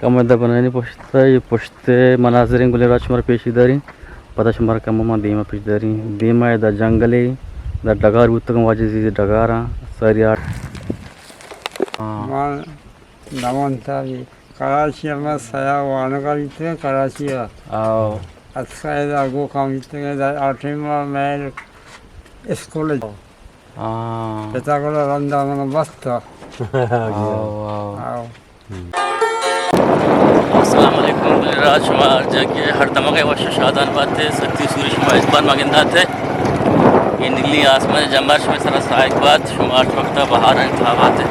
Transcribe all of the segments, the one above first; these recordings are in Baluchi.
کم ادا بنانی پشت ءَ، اے پشت ءِ مناظریں گلیں راج شمارا پیش داریں۔ پدا شمارا کم ما دیما پیش داریں۔ دیما ادا جنگلے، ادا ڈگار بوتگاں، واجہ زی ڈگاراں، ساری آ-، ہاں۔ ما دوان تاری کراچی ءَ، ما سیا وانگا بیتگاں کراچی ءَ۔ آؤ۔ اتکا ادا گوکاں بیتگاں، ادا آ ٹائم ءَ مئے اسکول۔ ہاں۔ پتا گڑا رندا من بست۔ آؤ، آؤ۔ آؤ۔ السلام علیکم گلیں راج، شما ہر جاگہ ہر دمگے وش و شادان باتے، سکتی سوری شما ہچبر مگنداتے۔ اے نیلی آسمان جمبر شما سرا ساہگ بات، شما ہر وقتا بہار انتہا باتے۔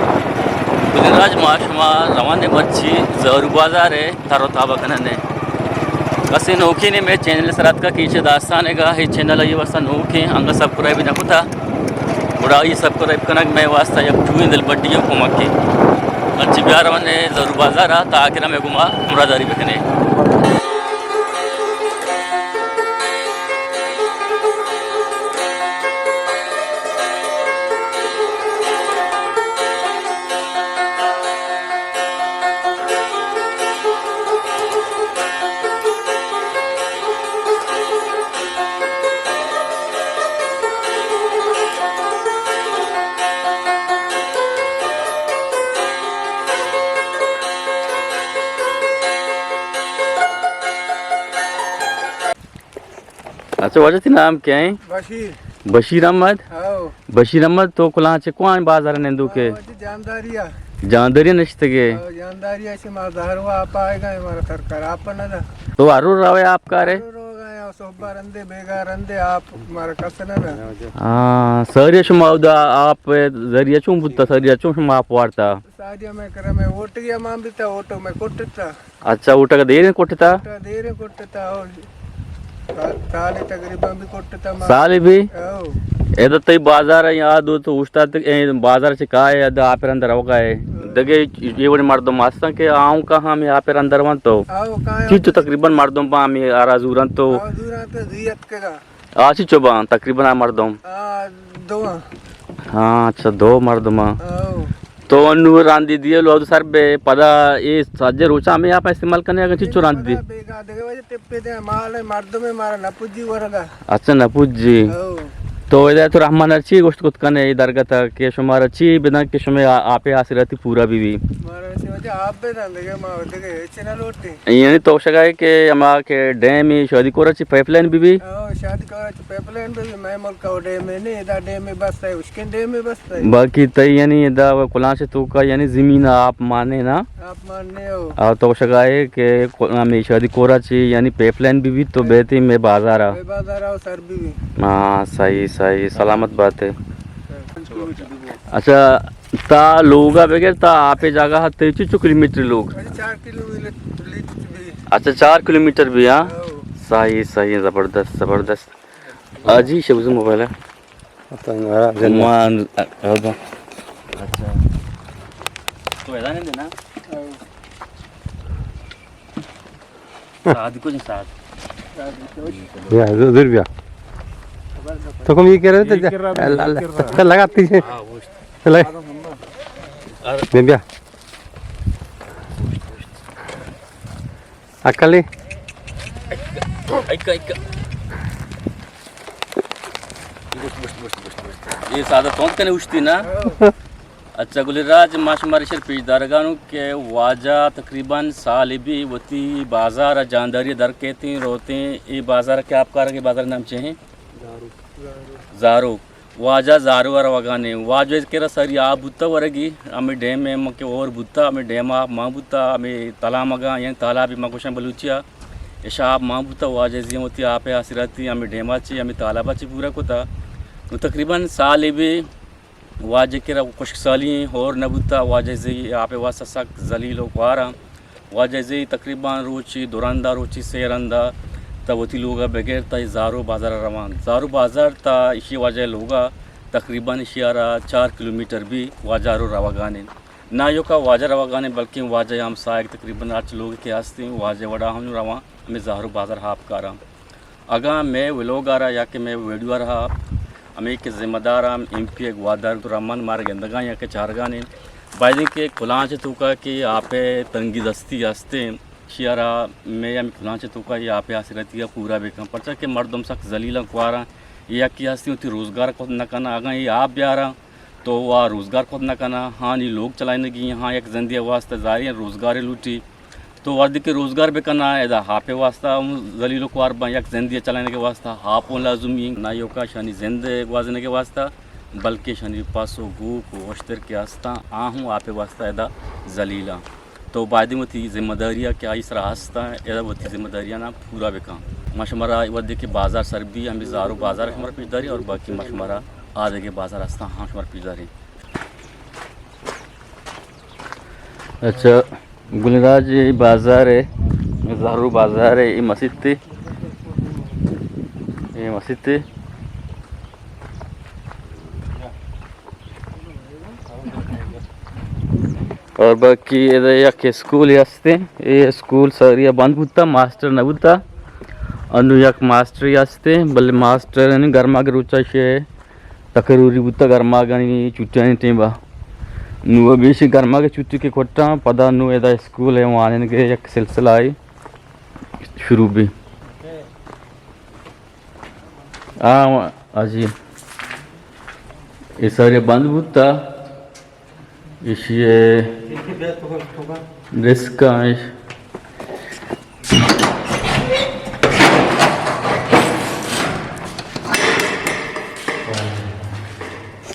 گلیں راج، ما شما روان ایں مرچی زہرو بازار ءَ تر و تابہ کنن ایں۔ کسے نوکیں نے مئے چینل سرا اتکا کہ ایشی داستان ءَ گا، اے چینل آئی واسطہ نوکیں، انگا سبسکرائب نہ کتا۔ گڑا آئی سبسکرائب کنگ مئے واسطہ یک چوئیں دلبڈی ءُ کمکے۔ مرچی بیا روان ایں زہرو بازار ءَ، تا آخر ءَ مئے گوما ہمراہداری بکنے۔ اچھا واجہ، تئی نام کیا ہے؟ بشیر۔ بشیر احمد؟ ہاؤ۔ بشیر احمد، تو کلاں چہ کوان بازار نندوکے؟ ہاؤ، جی جانداریا۔ جانداریا نشتگے؟ ہاؤ، جانداریا چہ ما زہرو آپ آئے گئے، ہمارا سر خراب نہ تھا۔ تو ہر روز روے آپ کارے؟ ہر روز روگا یا صبح رندے، بیگا رندے، آپ ہمارا کس نہ تھا۔ ہاں، ساری شما ادا آپ ذریعہ چون بوتا، ساری چون شما آپ وارتا؟ ساری میں کرا میں ووٹ گیا مان بیتا، ووٹ میں کٹتا۔ اچھا، اوٹگ دیریں کٹتا؟ اوٹگ دیریں کٹتا، او سال تقریباً بھی کٹتا ما۔ سال بھی؟ او۔ ادا تئی بازار یاد ہو تو اوشتات بازار چہ کائے ادا آپر اندر ہوگا ہے۔ او۔ دگے یہ وڑی مردم ہستن کہ آؤں کا ہم آپر اندر ون تو۔ او، کائے چی تو تقریباً مردم با ہمیں آرا زورن تو۔ او، زورن تو زیت کگا۔ آ چی چوباں تقریباً آ مردم؟ آ، دو آں۔ ہاں، اچھا، دو مردم آں۔ ہاؤ۔ تو انو راندی دیے لوگ سر بے پدا اے سجے روچا ہمیں آپ استعمال کرنے اگر چی چو راندی دی؟ پدا بیگا دگہ وجہ ٹپے دے مال مردم مارا نہ پجی ورگا۔ اچھا، نہ پجی۔ ہاؤ۔ تو ادا تو رحمان ارچی گوشت کت کنے اے درگت کہ شمارا چی بدن کہ شمے آ-، آپے آسراتی پورا بی بی؟ مارا اسی وجہ آپ بدن دگہ ما دگہ ہچ نہ لوٹیں۔ یعنی تو شگائے کہ ہما کہ ڈیم ای شادی کورا چی پائپ لائن بی بی؟ او، شادی کورا چی پائپ لائن بی بی، مئے ملک او ڈیم ای نہیں، ادا ڈیم ای بس ہے، اشکن ڈیم ای بس ہے۔ باقی تئی یعنی ادا کلانچ توکا یعنی زمین آپ مانے نا؟ آپ مانے ہو۔ آ تو شگائے کہ کو-، ہمیں شادی کورا چی یعنی پائپ لائن بی بی تو بیتی میں بازارا۔ میں بازارا سر بی بی۔ ہاں، صحیح، صحیح، سلامت بات ہے۔ اچھا، تا لوگا بغیر تا آپے جاگہ تئی چچو کلومیٹر لوگ؟ چار کلومیٹر بھی۔ اچھا، چار کلومیٹر بھی، ہاں؟ ہاں۔ صحیح، صحیح، زبردست، زبردست۔ آجی شبز موبائل ہے۔ اچھا۔ تو ادا نہیں دینا؟ سعد کو نہیں، سعد۔ بیا، دور، دور بیا۔ تو کم یہ کہہ رہے تھے، یہ کہہ رہا تھا، اللہ، یہ کہہ رہا۔ اللہ، لگاتی ہے۔ ہاں، وہ لگا۔ بیا، بیا۔ اکلی۔ ایک، ایک۔ یہ سادہ تونت کنے اشتی نا؟ اچھا گلیں راج، ما شمارا شر پیش دارگانوں کہ واجہ تقریباً سال بی وتی بازار ءَ جانداری در کیتیں روتیں۔ اے بازار کہ آپ کارگے، بازار نام چے ہیں؟ زاروک۔ زاروک۔ واجہ زارو ءَ روگانے۔ واجہ کرا ساری آپ بوتا ورگی، ہمیں ڈیم ءَ کہ اور بوتا، ہمیں ڈیم آپ مان بوتا، ہمیں تلامگاں، یعنی تالاب ما گوشاں بلوچی ءَ، اشا آپ مان بوتا، واجہ زی وتی آپ ءِ آسراتی ہمیں ڈیم ءَ چی، ہمیں تالاب ءَ چی پورا کتا۔ نو تقریباً سال بی واجہ کرا خشک سالی ہور نہ بوتا، واجہ زی آپ ءِ واسطہ سک ذلیل و خواراں۔ واجہ زی تقریباً روچی دو رندا، روچی سے رندا تا وتی لوگا بگر تا اے زارو بازار روان۔ زارو بازار تا اشی واجہ لوگا تقریباً اشی آرا چار کلومیٹر بی واجہ رو روگانے۔ نہ یوکا واجہ روگانے، بلکیں واجہ ہمسائگ تقریباً ہرچ لوگ کہ ہستیں واجہ وڑا ہم روان، ہمیں زارو بازار ہاپ کاراں۔ اگاں مئے ولوگ ءَ را یا کہ مئے ویڈیو ءَ را ہمے کہ ذمہ دار ہم ایم پی ءِ گوادر رحمان مارا گندگاں یا کہ چارگاں ایں، بایدیں کہ کلانچ ءِ توکا کہ آپ ءِ تنگی دستی ہستیں، شیارا مئے ہمے کلانچ ءِ توکا اے آپ ءِ آسراتی ءَ پورا بکن، پرچا کہ مردم سک ذلیلاں، کواراں، اے یکے ہستیں وتی روزگار کت نہ کناں، اگاں اے آپ بیاراں تو آ روزگار کت نہ کناں، ہانی لوگ چلائینگی، ہاں یک زندے ءِ واسطہ ظاہریں روزگارے لوٹی۔ تو وھدے کہ روزگار بکناں، ادا آپ ءِ واسطہ ہم ذلیل و کوار باں، یک زندے ءِ چلائینگ ءِ واسطہ آپ ہم لازمی انت، نہ ایوکا شانی زند ءِ گوازینگ ءِ واسطہ، بلکہ شانی پس و گوک و اشتر کہ ہستاں، آ ہم آپ ءِ واسطہ ادا ذلیل آں۔ تو بایدیں وتی ذمہ داری ءَ کہ آئی سرا ہستاں، ادا وتی ذمہ داریاں پورا بکن۔ ما شمارا وھدے کہ بازار سر بی، ہمے زہرو بازار ءَ شمارا پیش داریں اور باقی ما شمارا آ دگہ بازار ہستاں، ہاں شمارا پیش داریں۔ اچھا، گل راج، اے بازار ءِ، زہرو بازار ءِ، اے مسیت ءِ، اے مسیت ءِ۔ اور باقی ادا یک اسکولے ہستیں، اے اسکول ساری ءَ بند بوتا، ماسٹر نہ بوتا۔ انو یک ماسٹرے ہستیں، بلے ماسٹر یعنی گرماگ روچا شے تقرری بوتگ، گرماگانی چھٹیانی ٹیم ءَ۔ نوں بیشی گرماگ ءِ چھٹی کہ کٹاں، پدا نوں ادا اسکول ءِ وانینگ ءِ یک سلسلہ ءَ شروع بی۔ آ، آ جی۔ اے سارے بند بوتا۔ ایشی ءِ ڈسک ایں۔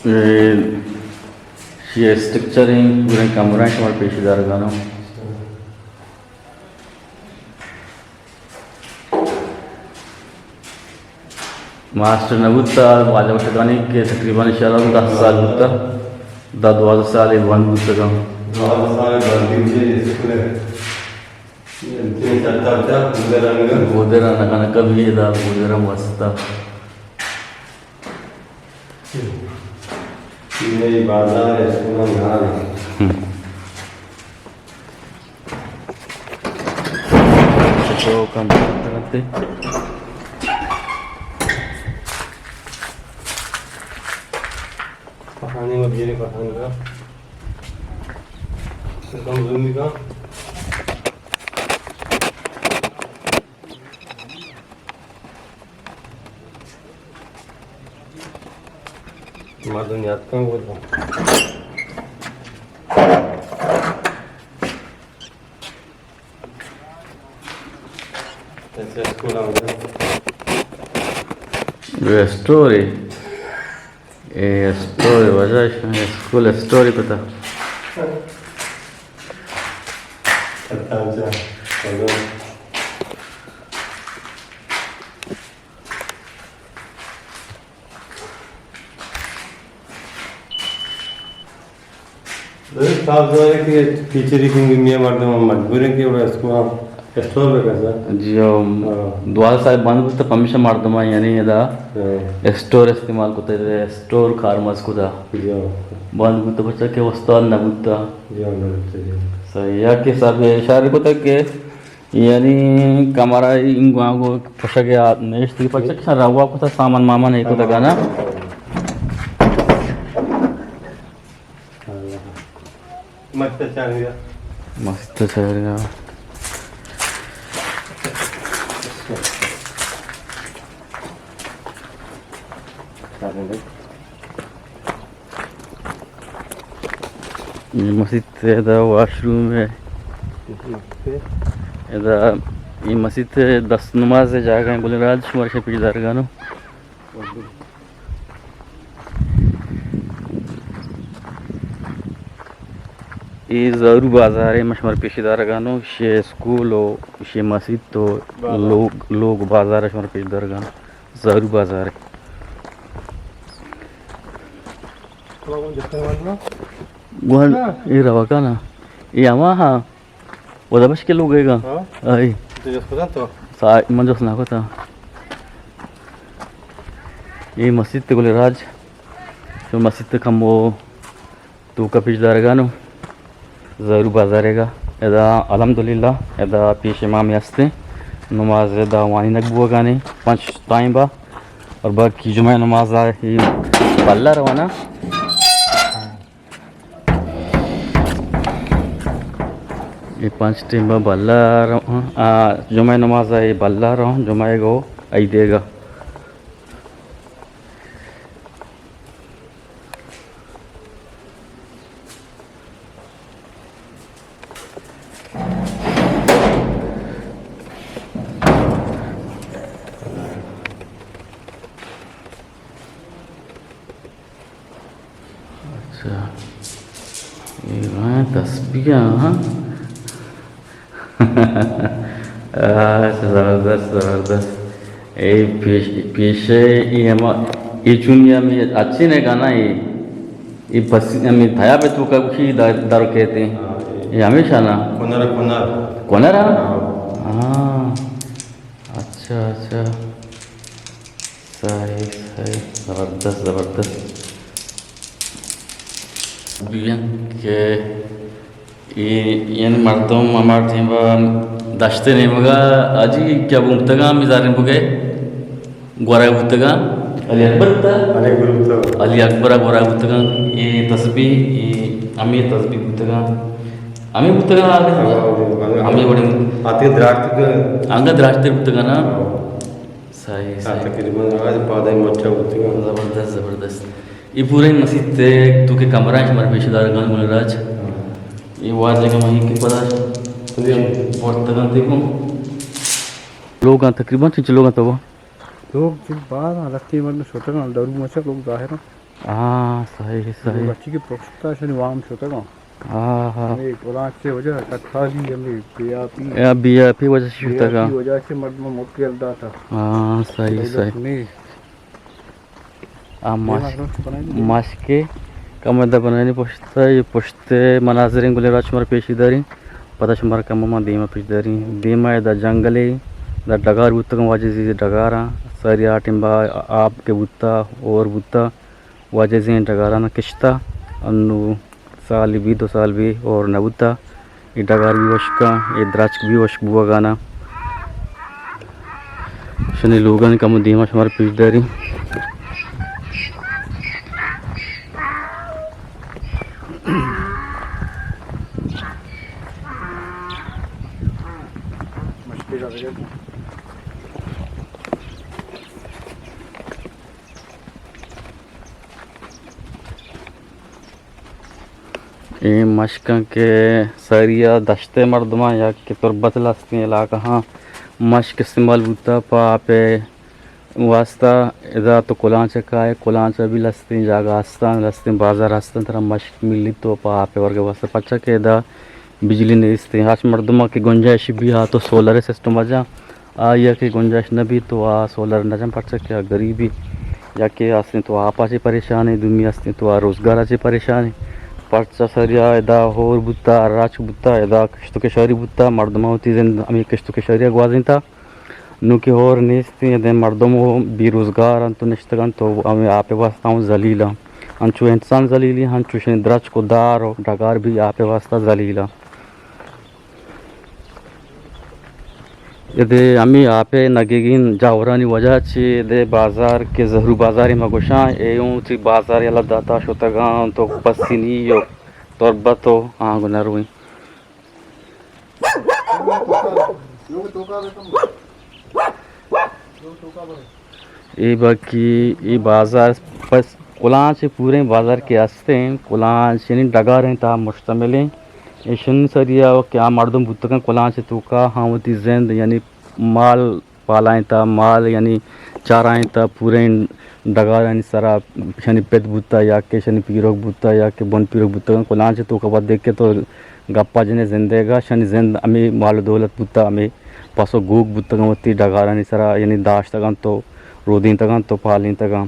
اے، ایشی ءِ اسٹرکچر ایں، پورے کمرہ ایں، شمارا پیش دارگانوں۔ ماسٹر نہ بوتا، واجہ بخش گانی کہ تقریباً شاید دہ سال بوتا، دہ دوازدہ سال اے بند بوتگاں۔ دوازدہ سال بند بوتگاں اسکول ءَ۔ گودر ءَ نہ کنگ بی ادا، گودر ءَ واسطہ۔ اے بازار ءِ اسکول ءِ نام ایں۔ ہم۔ چوک ہم کرتے۔ پہانی مت گیرے، پہانی کا۔ کم زومی کا۔ مردم یاد کن گوت۔ اسٹور ایں۔ اے اسٹور ایں، واجہ اسکول اسٹور ایں پتا۔ صاف ظاہر ہے کہ ٹیچری کنگی مئے مردم ہم مجبور ایں کہ وڑا اسکول ہم اسٹور بکن سر۔ جی ہاں۔ ہاں۔ دوازدہ سال بند بوتا، پمیشا مردم یعنی ادا ہاں۔ اسٹور استعمال کتا، اسٹور کارمرز کتا۔ جی ہاں۔ بند بوتا پرچا کہ استاد نہ بوتا۔ جی ہاں، نہ بوتا، جی ہاں۔ صحیح، یا کہ صاحب اشارہ کتا کہ یعنی کمرہ انگو آنگو پشگ ءَ نشتی، پرچا کہ روا کتا سامان مامان اے کتا گانا۔ مست چارگا۔ مست چارگا۔ اے مسیت ادا واش روم ایں۔ ادا اے مسیت دست نماز ءِ جاگہ ایں، گل راج شمارا پیش دارگانوں۔ اے زہرو بازار ایں، ما شمارا پیش دارگانوں، شے اسکول و شے مسیت و لوگ، لوگ بازار شمارا پیش دارگانوں۔ زہرو بازار ایں۔ گوہن، اے روکا نا۔ اے ہما ہاں۔ ودا بش کے لوگ اے گا۔ ہاں۔ آئی۔ تو جس کتا تو؟ سا-، من جس نہ کتا۔ اے مسیت گل راج۔ تو مسیت کم وہ تو کا پیش دارگانوں۔ زہرو بازار ءِ گا۔ ادا الحمدللہ، ادا پیش امام ہستیں۔ نماز ادا وانینگ بوگانے، پنچ ٹائم با۔ اور باقی جمعہ نماز آ ہی پلہ روانا۔ اے پنچ ٹیم بلا رہاں، آ، جمعہ نماز ءَ اے بلا رہاں، جمعہ گو عید گا۔ اچھا، اے ہیں تسبیح، ہاں۔ اچھا، زبردست، زبردست۔ اے پیش، پیشے، اے ہما، اے چونی ہمے اچھے نے گانا اے۔ اے بس ہمے تھیا پہ تو کا کچھ در، در کہتے ہیں۔ ہاں، اے۔ اے ہمیشہ نا۔ کنر، کنر۔ کنر، ہاں؟ ہاں۔ ہاں۔ اچھا، اچھا۔ صحیح، صحیح۔ زبردست، زبردست۔ بگن کہ اے، یعنی مردم ہما ٹیم ءَ دشت ءِ نیمگ ءَ حاجی کیا بوتگاں، ہمے زرین بگے گورا بوتگاں۔ علی اکبر بوتا؟ علی اکبر بوتا۔ علی اکبر گورا بوتگاں۔ اے تسبیح، اے ہمے تسبیح بوتگاں۔ ہمے بوتگاں آگے۔ ہاں، ہمے۔ ہمے وڑیں۔ آتے دراجتر۔ انگا دراجتر بوتگاں نا۔ ہاں۔ صحیح، ہاں، صحیح۔ تقریباً آج پادے مچا بوتگاں۔ زبردست، زبردست۔ اے پورے مسیت ءِ تو کہ کمرہ اش مر پیش دار گان گل راج۔ ہاں۔ اے واجہ کہ مہی کہ پدا۔ صحیح۔ پورتگاں دیکھو۔ لوگاں تقریباً چنچ لوگاں تو؟ لوگ چنچ باز ہیں، لکھیں مردم شتگاں، درو مچا لوگ ظاہر ہیں۔ ہاں، صحیح، صحیح۔ بچی کہ پشتا شنی وام شتگاں۔ ہاں، ہاں۔ ہمے کلانچ ءِ وجہ، کٹھالی ہمے بی آئی پی۔ یا بی آئی پی وجہ سے بی آئی پی شتگاں۔ وجہ سے مردم مت یل داتا۔ ہاں، صحیح، صحیح۔ آ مش-، مشکے کم دہ بنانی پشت، یہ پشت مناظریں گلیں راج شمار پیشی داریں۔ پدا شمار کم ما دیما پیش داریں۔ دیما ادا جنگلے، دا ڈگار بوتگاں، واجہ زی ڈگاراں۔ ساری آ ٹیم با آپ کے بوتا، اور بوتا۔ واجہ زین ڈگاراں کشتا، انو سال بی، دو سال بی اور نہ بوتا۔ اے ڈگار بی وشکاں، اے درچک بی وشک بوگانا۔ شنی لوگانی کم دیما شمار پیش داری۔ اے مشکاں کہ ساری ءَ دشت ءِ مردماں یا کہ تربت لستیں علاقہ ہاں مشک استعمال بوتا پہ آپ ءِ واسطہ۔ ادا تو کلانچ ءَ کائے، کلانچ ءَ بھی لستیں جاگہ ہستاں، لستیں بازار ہستاں، ترا مشک ملی تو پہ آپ ءِ ورگ ءِ واسطہ۔ پچا کہ ادا بجلی نیستیں، ہرچ مردماں کہ گنجائش بھی ہا تو سولر سسٹم ءَ جاں۔ آئی ءَ کہ گنجائش نہ بیت تو آ سولر نہ جن، پرچا کہ آ گریبی، یکے ہستیں تو آپ ءَ چہ پریشان ایں، دومی ہستیں تو آ روزگار ءَ چہ پریشان ایں۔ پرچا سریا ادا ہور بوتا، راچک بوتا، ادا کشت و کشاری بوتا، مردماں وتی زند ہمے کشت و کشاری ءَ گوازینتا۔ نوں کہ ہور نیستیں، ادے مردم و بے روزگار انت و نشتگ انت و ہمے آپ ءِ واسطہ اوں ذلیل انت۔ انچو انسان ذلیل انت، انچوشیں درچک و دار و ڈگار بھی آپ ءِ واسطہ ذلیل انت۔ ادے ہمے آپ ءِ نگیگیں جاورانی وجہ چہ ادے بازار کہ زہرو بازارے ما گوشاں، اے اوں چہ بازار یلہ داتا شتگاں تو پسنی و تربت و آنگو نرویں۔ اے باقی اے بازار پس کلانچ پوریں بازار کہ ہستیں، کلانچ یعنی ڈگاریں تہا مشتملیں۔ ایشن سریا کہ آ مردم بوتگاں کلانچ توکا ہاں وتی زند یعنی مال پالائینتا، مال یعنی چارائینتا، پوریں ڈگارانی سرا شنی پت بوتا یا کہ شنی پیرک بوتا یا کہ بن پیرک بوتگاں۔ کلانچ توکا وت دیکھ کہ تو گپا جنے زندے گا، شنی زند ہمے مال و دولت بوتا، ہمے پس و گوک بوتگاں وتی ڈگارانی سرا، یعنی داشتگاں تو رودینتگاں تو پالینتگاں۔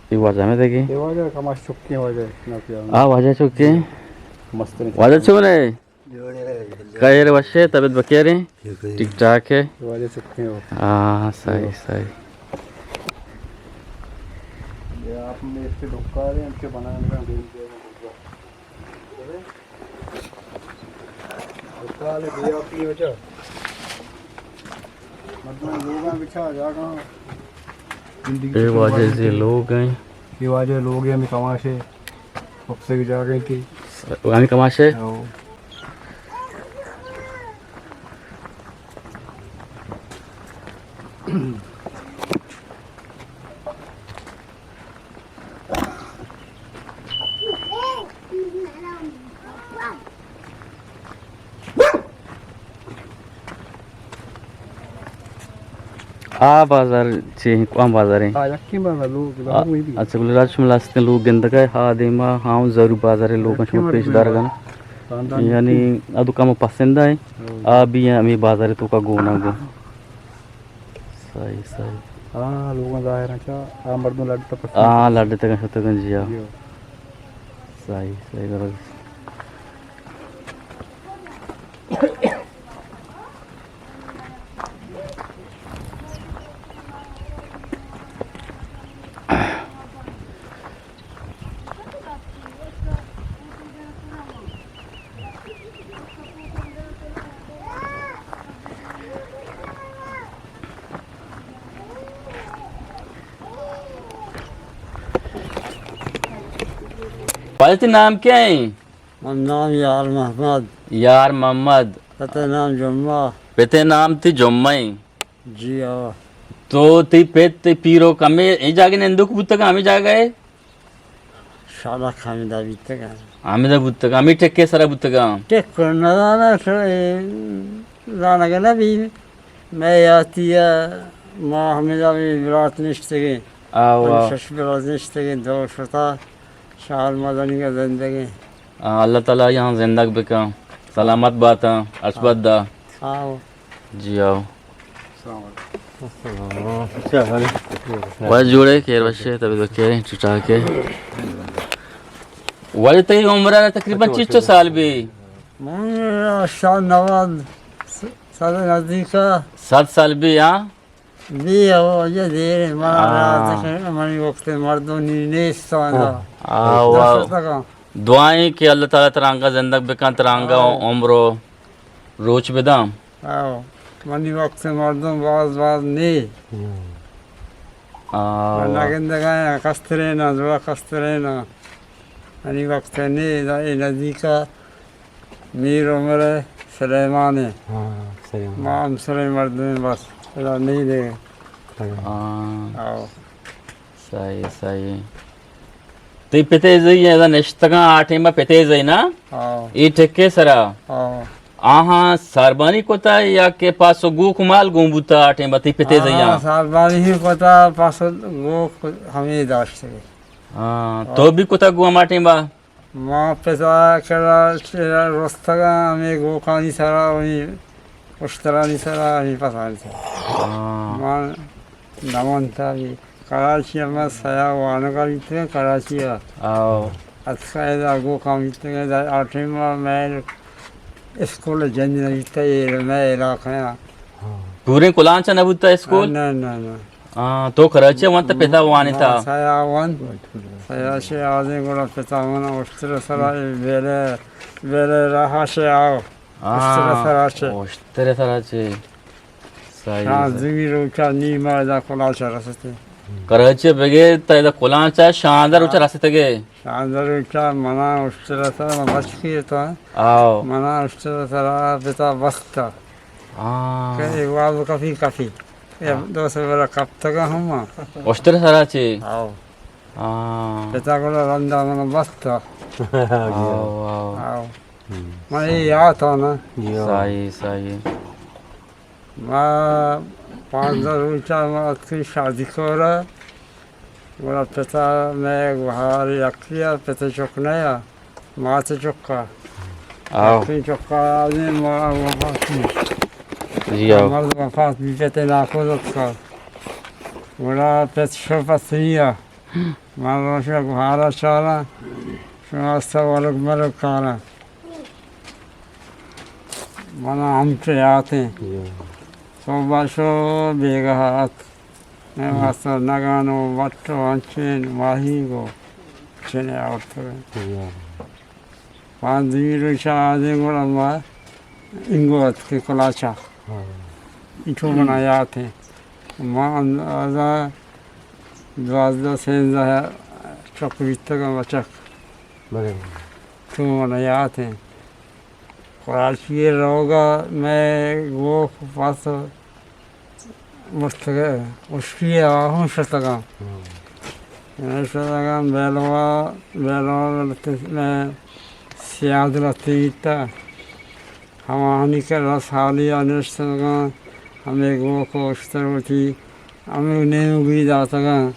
اے واجہ ہمے دگے؟ اے واجہ کماش چکیں واجہ، نہ کیا؟ آ واجہ چکیں؟ مستریں واجہ چکیں۔ چونے؟ خیر وشے، طبیعت بکیریں؟ ٹھیک ہے۔ ٹھیک ٹھاک ہے؟ واجہ چکیں ہو۔ ہاں، صحیح، صحیح۔ یہ آپ میں اس کے ڈکار ہیں، ان کے بنانے کا دے دیا۔ اے واجہ زی لوگ ہیں۔ اے واجہ لوگ ہیں، ہمیں کماش ہے۔ اپسے کی جاگہ تھی۔ ہمیں کماش ہے؟ ہاں۔ آ بازار چے ایں؟ کواں بازار ایں؟ آ، یکیں بازار، لوگ، آ، لوگ میں بھی۔ اچھا، گل راج شملہ استیں لوگ گندگ ءَ، آ دیما ہاں ضرور بازار ایں، لوگ یکیں شما پیش بازار دارگ ءَ۔ خاندان یعنی ادو کم پسند ایں، ہاں۔ آ بھی ہمیں بازار تو کا گونا گو۔ صحیح، صحیح۔ ہاں، لوگاں ظاہر ایں چا، آ مردم لڈ تک پسند۔ ہاں، لڈ تک شتگن جی، ہاں۔ جی۔ صحیح، صحیح، برابر۔ واجہ تئی نام کیا ایں؟ من نام یار محمد۔ یار محمد۔ پت ءِ نام جمعہ۔ پت ءِ نام تئی جمعہ ایں۔ جی ہاں۔ تو تئی پت، تئی پیرک ہمے اے جاگہ نندوک بوتگ، ہمے جاگہ ءَ؟ شالک ہمدا بیتگ۔ ہمدا بوتگ، ہمے ٹک ءِ سرا بوتگ۔ ٹک نزاناں، زانگ نہ بی۔ مئے یاتی ءَ ما ہمدا بی برات نشتگیں۔ آو، آو۔ شش برات نشتگیں، دو شتا۔ شال مزنی کا زندگیں۔ آ، اللہ تعالیٰ یہاں زندگ بکن، سلامت باتاں، اشبت دا۔ آو۔ جی آو۔ السلام علیکم۔ بس جوڑے، خیر وشے، طبیعت بخیر ایں، ٹھیک ٹھاک ایں۔ واجہ تئی عمر تقریباً چیچو سال بی؟ من شاید نود، صد نزدیک۔ صد سال بی، ہاں؟ بی او، یہ دیر، من ہاں۔ یاد کہ منی وقت مردم نی نیست آندا۔ ہاں، دست واہ۔ تکا۔ دعائیں کہ اللہ تعالیٰ ترانگا زندگ بکن، ترانگا ہاں۔ عمر و روچ بداں۔ آو، منی وقت مردم باز باز نی۔ آو۔ من نگندگاں، کسترین، زڑا کسترین۔ منی وقت نی، اے نزدیکا میر عمر سلیمان۔ ہاں، سلیمان۔ ما ہم سلیم مردم بس، ادا نی دے۔ ہاں۔ آو۔ صحیح، صحیح۔ تئی پتے زئی ادا نشتگاں آ ٹیما پتے زئی نا؟ ہاں۔ اے ٹکے سرا؟ ہاں۔ آہاں ساربانی کتا یا کہ پاس و گوک مال گون بوتا آ ٹیما تئی پتے زئی آں؟ ساربانی ہی کتا، پاس و گوک ہمیں داشتگے۔ ہاں، تو بھی کتا گون ہما ٹیما؟ ما پتا کرا چہ رستگاں ہمیں گوکانی سرا، ہمیں اشترانی سرا، ہمیں پسانی سرا۔ ہاں۔ ما نمانتا بھی۔ کراچی ءَ ما سیا وانگا بیتگیں کراچی ءَ۔ آو۔ اتکا ادا گوکاں بیتگیں، ادا آ ٹیم ءَ مئے اسکول جند نہ بیتگ، اے مئے علاقہ ءَ۔ پوریں کلانچ ءَ نہ بوتگ اسکول؟ نہ، نہ، نہ۔ ہاں، تو کراچی ءَ ونت، پتا وانینتا؟ ما سیا ونت، سیا شے آزیں گڑا پتا منا اشتر سرا، اے بیلے، بیلے راہ شے آو۔ ہاں، اشتر سرا چے۔ اشتر سرا چے۔ صحیح، شانزدہمی روچا نی ما ادا کلانچا رستے۔ کراچی بگے تا ادا کلانچا شانزدہ روچا رستگے۔ شانزدہ روچا منا اشتر سرا، ما بچکی تو۔ آو۔ منا اشتر سرا پتا بستا۔ ہاں۔ کہ اے واب کپی کپی۔ اے ہاں۔ دو سہ برا کپتگا ہم۔ اشتر سرا چے؟ آو۔ ہاں۔ پتا گڑا رندا منا بستا۔ آو، آو۔ آو۔ من اے یات آنا۔ جی ہاں۔ صحیح، صحیح۔ ما پانزدہ روچا ما اتکیں شادی کورا، گڑا پتا مئے گوہار یکی ءَ، پت چک نیا، مات چکا۔ آو۔ یکیں چکا آدمی ما وفات بی۔ جی آو۔ مرد وفات بی، پت ناکوز اتکا۔ گڑا پت شو پسنیا۔ من روشا گوہارا چاراں، شما استا ولگ ملگ کاراں۔ منا ہم چو یاتیں۔ جی۔ صبح شو بیگاہ ات۔ مئے واسطہ نگان و بٹ و انچین ماہیگ و چنے آورتگ۔ جی۔ پانزدہمی روچا آدیں گڑا ما انگو اتکیں کلانچا۔ ہاں۔ انچو منا یاتیں۔ ما اندازہ دوازدہ سینزدہ چک بیتگاں بچک۔ بلے۔ چو منا یاتیں۔ کراچی ءَ روگا مئے گوک پس برتگ ءَ، اشکی ءَ آہوں شتگاں۔ ہم۔ شتگاں، بیلوا، بیلوا لتے، مئے سیاد لتے بیتا۔ ہماہانی کہ رس حالی ءَ نشتگاں، ہمے گوک ءَ اشتر وتی، ہمے نیمگی داتگاں،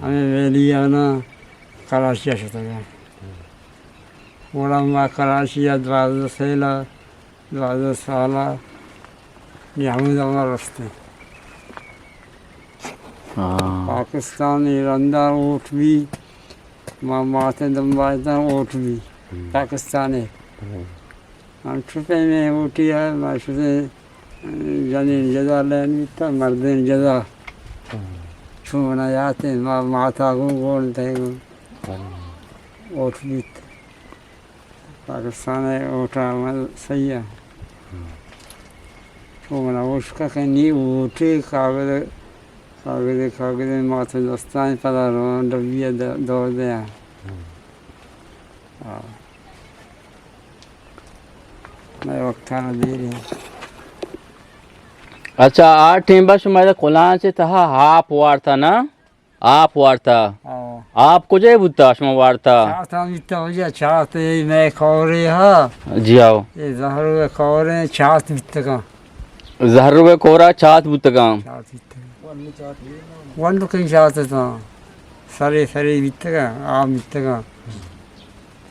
ہمے ویلی آناں کراچی ءَ شتگاں۔ گڑا ما کراچی ءَ دوازدہ سیل ءَ، دوازدہ سال ءَ، نی ہمودا ما رستیں۔ ہاں۔ پاکستان ءِ رندا ووٹ بی، ما مات ءِ دمبا اتاں ووٹ بی، ہم۔ پاکستان ءِ۔ ہم۔ انچو پیمیں ووٹی ءَ ما شتیں، جنین جدا لین بیتا، مردین جدا۔ ہم۔ چون منا یات انت، ما ماتا گوں گون تئی گوں ہم۔ ووٹ بیت۔ پاکستان ءِ ووٹ ءَ من صحیح ءَ۔ ہم۔ چون منا وشکا کہ نی ووٹی کاغذ، کاغذ، کاغذ مات دستان پدا روان ڈبی ءَ د-، دور دیاں۔ ہم۔ ہاں۔ مئے وقت ءَ را دیر انت۔ اچھا، آ ٹیم با شما ادا کلانچ ءِ تہا آپ وارتا نا؟ آپ وارتا۔ ہاں۔ آپ کجا بوتا شما وارتا؟ چات ہم بیتا وجہ، چات اے مئے کورے ہا۔ جی آؤ۔ اے زہرو کورے چات بیتگاں۔ زہرو کورا چات بوتگاں۔ چات بیتگاں۔ ونڈکیں چات اتاں۔ سرے سرے بیتگاں، آپ بیتگاں۔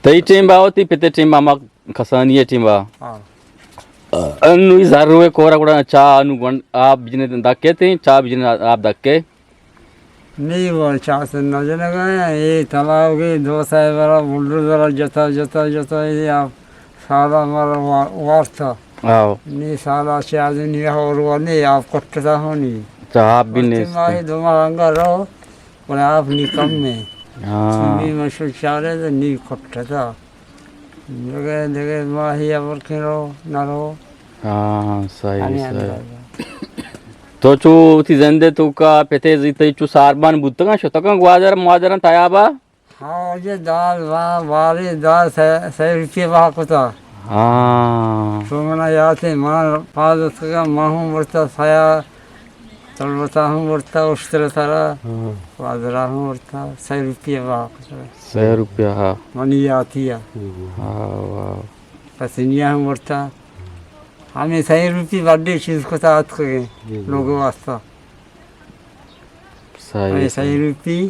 تئی ٹیم با وتی پتے ٹیم با، ہما کسانی ءِ ٹیم با۔ ہاں۔ انو ای زہرو کورا گڑا چا انو گونڈ آپ بجنے دکے تیں، چا بجنے آپ دکے۔ نی وہ چاس نہ جنگا، اے تلاوگے دو سائے برا بلڈوزر جتا، جتا، جتا، اے آپ سالا مارا وا-، وارتا۔ آؤ۔ نی سالا چہ آدمی اور وہ نی آپ کٹتا ہونی۔ تو آپ بھی وقتی نہیں ماہی دو ماہ انگا رہو، اور آپ نی کم میں۔ ہاں۔ نی مشو چارے تو نی کٹتا۔ دگہ، دگہ ماہی ابر کن رو، نہ رو۔ ہاں، صحیح، ہمیں صحیح۔ اندازہ۔ تو چو وتی زندے توکا پتے زیتے چو ساربان بوتگاں، شتگاں گوادر موادراں تیابا؟ ہاں، واجہ دال، وا-، بارے دال سئے، سئے روپیہ بہا کتا۔ ہاں۔ تو منا یات ہے، ما پاز اتکگا، ما ہوں برتا سیا، تلوتا ہوں برتا، اشتر سرا، ہاں۔ وادرا ہوں برتا، سئے روپیہ بہا کتا۔ سئے روپیہ، ہاں۔ منی یاتی ہے۔ ہاں، واہ۔ پسنیا ہوں برتا۔ ہمیں سئے روپی بڈے چیز کتا اتکگیں، جی، جی۔ لوگ واسطہ۔ صحیح، ہمیں سئے صحیح۔ روپی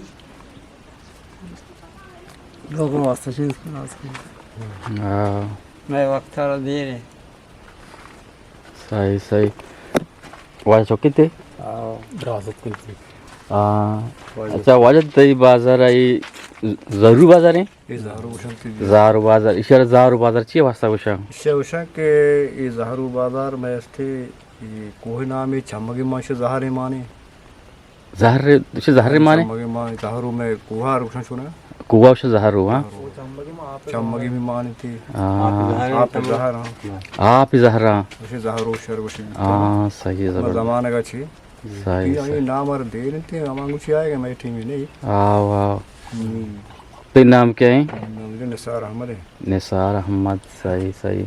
لوگوں واسطہ چیز کنا اس کو۔ ہاں۔ میں وقت آ رہا دیر ہے۔ صحیح، صحیح۔ واجہ چوکی تے؟ ہاں۔ دراست کنتے۔ ہاں۔ واجہ۔ اچھا، واجہ تئی بازار آئی زہرو بازار ہیں؟ اے زہرو گوشن تے۔ زہرو بازار۔ اشارہ زہرو بازار چی واسطہ گوشن؟ اشارہ گوشن کہ اے زہرو بازار میں استے، اے کوہ نامی چمگی مانش زہر مانے۔ زہر، چہ زہر مانے؟ چمگی مان، زہرو میں کوہار گوشن چونا؟ کوہ چہ زہرو، ہاں؟ زہرو۔ چمگی بھی مانے تھی۔ ہاں۔ آپ زہر، ہاں۔ آپ زہر، ہاں۔ اسے زہرو شر گوشی۔ ہاں، صحیح، زبردست۔ زمانہ کا چھی۔ صحیح، یہ صحیح۔ نام اور دیر تھی، ہم انگو چی آئے گا، میں ٹیم ہی نہیں۔ آؤ، آؤ۔ ہم۔ تیرا نام کیا ہے؟ نام نثار احمد ہے۔ نثار احمد، صحیح، صحیح۔